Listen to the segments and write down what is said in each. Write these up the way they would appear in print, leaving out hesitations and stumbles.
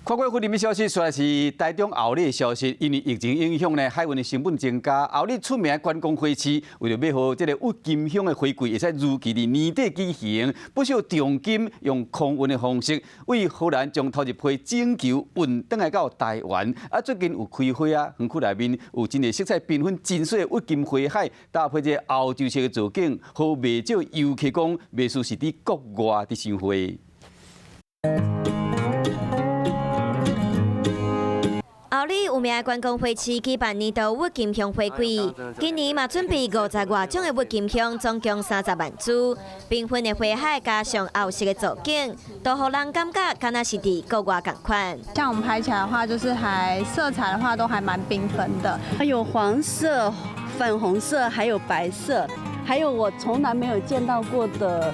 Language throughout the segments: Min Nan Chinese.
看過菲律賓消息，煞來是台中后里的消息。因為疫情影響呢，海運的成本增加，后里出名觀光花市，為著欲予這个鬱金香的花季會使如期佇年底舉行，不惜重金用空運的方式，為荷蘭將頭一批種球運轉來到台灣。啊，最近有開花啊，園區內面有真濟色彩繽紛、真媠的鬱金花海，搭配這個歐洲式的造景，予袂少遊客講，袂輸是佇國外佇賞花。后里有名的觀光花市舉辦年度鬱金香花季，今年嘛準備50外種的鬱金香，總共30萬株。繽紛的花海加上歐式的造景，都予人感覺敢若是佇國外仝款。像我們拍起來的話，就是還色彩的話都還蠻繽紛的，有黃色、粉紅色，還有白色，還有我從來沒有見到過的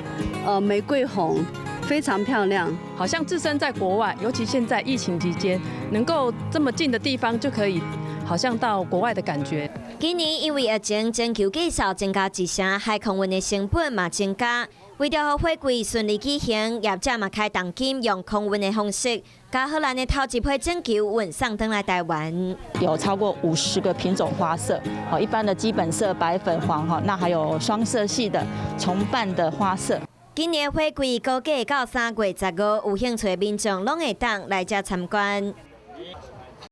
玫瑰紅。非常漂亮，好像置身在國外，尤其現在疫情期間，能夠這麼近的地方就可以，好像到國外的感覺。今年因為疫情，全球價數增加一成，海空運的成本嘛增加。為著予花季順利舉行，業者嘛開重金用空運的方式，共荷蘭的頭一批種球運送轉來台灣。有超過50個品種花色，一般的基本色白粉黃哈，那還有雙色系的重瓣的花色。今年花季估計到3月15，有興趣的民眾攏會當來遮參觀。